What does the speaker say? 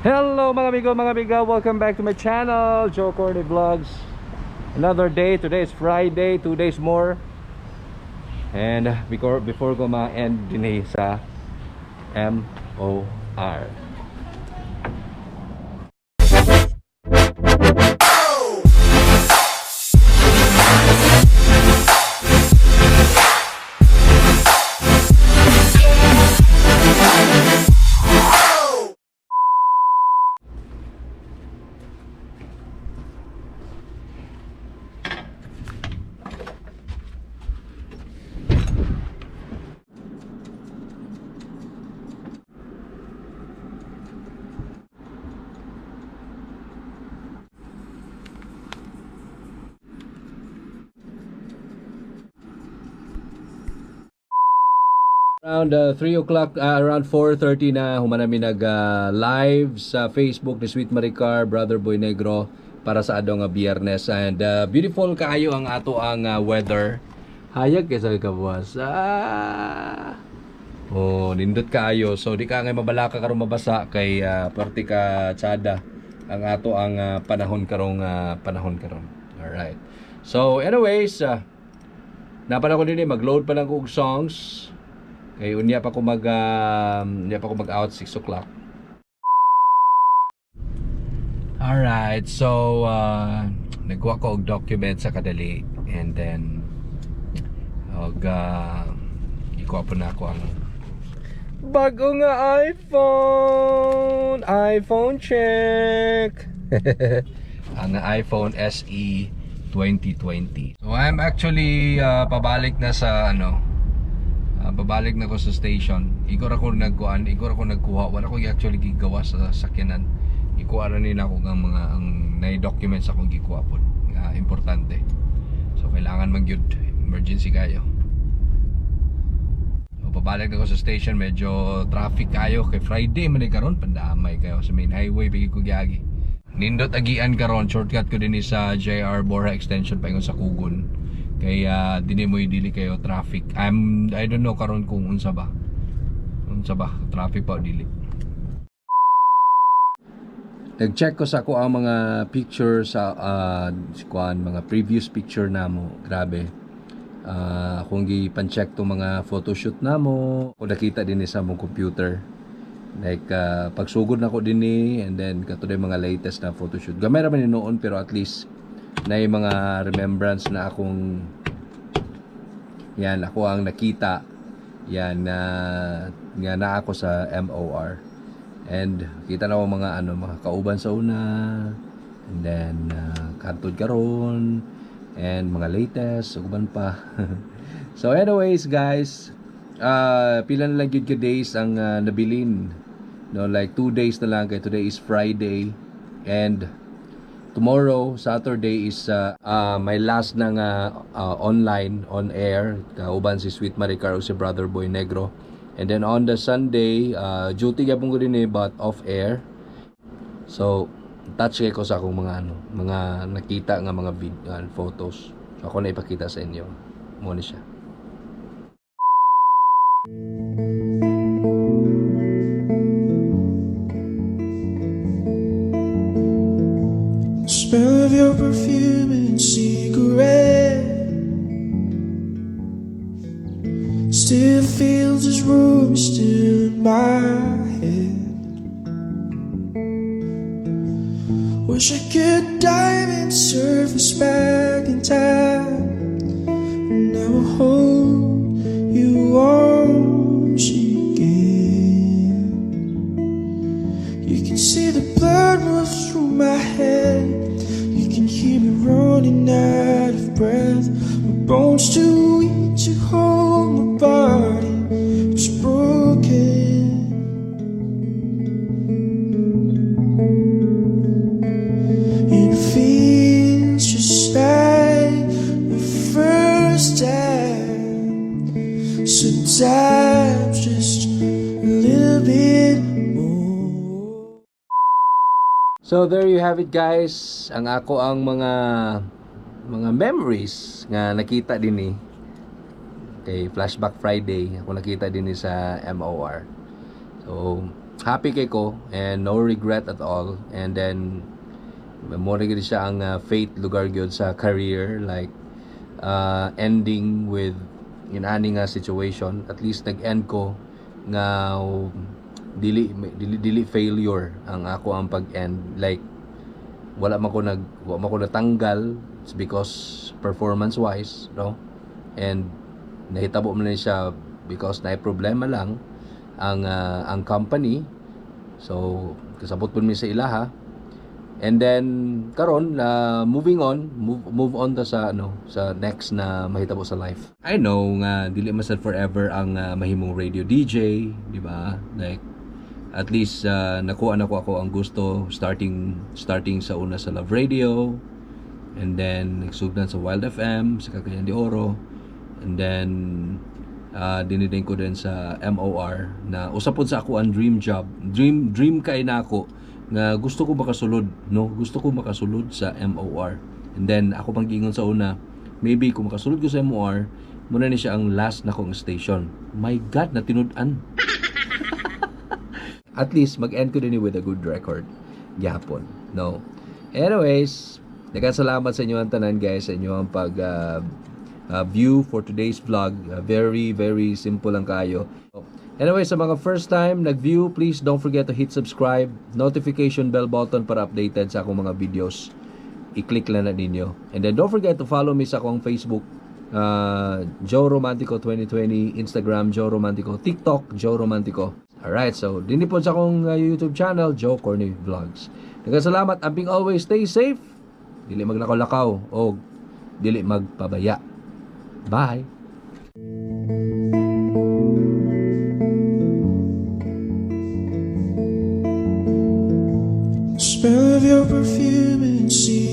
Hello mga amigo, mga amiga, welcome back to my channel, Joe Corny Vlogs. Another day, today is Friday, 2 days more. And before ko ma-end din sa MOR. Around 3 o'clock, around 4:30 na human nami nag live sa Facebook ni Sweet Maricar, Brother Boy Negro para sa adong nga Biyernes, and beautiful kaayo ang ato ang weather. Hayag kay sa kabuwas. Ah. Oh, nindot kaayo. So di ka ngay mabalaka karon mabasa kay parte ka tsada ang ato ang panahon karong panahon karon. All right. So anyways, napala ko din mag-load pa lang ko og songs. Kay unya pa ko mag-out 6 o'clock. Alright, so nagkuha ko og document sa kadali and then og ikuha po na ako ang bago nga iPhone. iPhone check. Ang iPhone SE 2020. So I'm actually pabalik na sa ano, babalik na ko sa station. Igor ako nagkuan, igor ako nagkuha. Wala ko actually gigawa sa sakyanan. Ikuha ra ni nako ang mga ang nay documents akong gikuha pod nga importante. So kailangan man gyud, emergency kayo. So pabalik na ko sa station, medyo traffic kayo kay Friday man ni karon, pandamay kayo sa main highway pigi ko giagi. Nindot agian karon, shortcut ko dinhi sa JR Borja Extension paingon sa Kugon. Kaya dinhi mo dili kayo traffic. I don't know karon kung unsa ba. Unsa ba traffic pa o dili. Nag-check ko sa ako ang mga picture sa kuan, mga previous picture namo. Grabe. Akong gipan-check tong mga photoshoot namo. Ako nakita din sa mong computer. Like pagsugod nako dinhi and then kato mga latest na photoshoot. Gamay ra man ni noon pero at least na yung mga remembrance na akong yan ako ang nakita yan na nga na ako sa MOR. And kita na ako mga ano, mga kauban sa una, and then kantod karon and mga latest ug uban pa. So anyways guys, pila na lang gyud ka days ang nabilin, no? Like 2 days na lang kay today is Friday and tomorrow Saturday is my last na nga online on air kauban si Sweet Maricar o si Brother Boy Negro. And then on the Sunday, duty gyapon ko din eh, but off air. So touch kay ko sa akong mga ano, mga nakita nga mga video and photos. So ako na ipakita sa inyo. Mo ni siya. The smell of your perfume and cigarette still fills this room, still in my head. Wish I could dive and surface back in time, and I will hold you arms again. You can see the blood move through my head. You can hear me running out of breath. My bones too weak to hold my body. It's broken. It feels just like the first time. Sometimes just a little bit more. So there you have it guys, ang ako ang mga memories nga nakita din eh. Kay Flashback Friday, ako nakita din eh sa MOR. So Happy kay ko and no regret at all. And then mo na gyud siya ang fate lugar gyud sa career, like ending with inani nga situation. At least nag-end ko nga dili failure ang ako ang pag-end, like wala man ko natanggal. It's because performance wise, no, and nahitabo man ni siya because naay problema lang ang company. So kasabot pud mi sa ilaha. And then karon moving on, move on ta sa ano, sa next na mahitabo sa life. I know nga dili man sad forever ang mahimong radio DJ, di ba? Like at least nakuha na ko ako ang gusto, starting sa una sa Love Radio and then nagsugdan sa Wild FM sa Cagayan de Oro and then dinidin ko din sa MOR na usa pod sa ako ang dream job, dream kay nako nga gusto ko makasulod, no, gusto ko makasulod sa MOR. And then ako pang giingon sa una, maybe kung makasulod ko sa MOR, muna ni siya ang last na kong station. My God, natinud-an. At least mag-end ko din with a good record gyapon, no? Anyways, daghang salamat sa inyo ang tanan, guys, sa inyo ang pag view for today's vlog. Very very simple lang kayo. Anyway, sa mga first time nag-view, please don't forget to hit subscribe, notification bell button para updated sa akong mga videos. I-click lang na ninyo. And then don't forget to follow me sa akong Facebook, Joe Romantico 2020, Instagram, Joe Romantico, TikTok, Joe Romantico. Alright, so dinhi po sa akong YouTube channel, Joe Corny Vlogs. Daghang salamat, amping always, stay safe, dili maglakaw-lakaw, o dili magpabaya. Bye! The smell of your perfume and sea.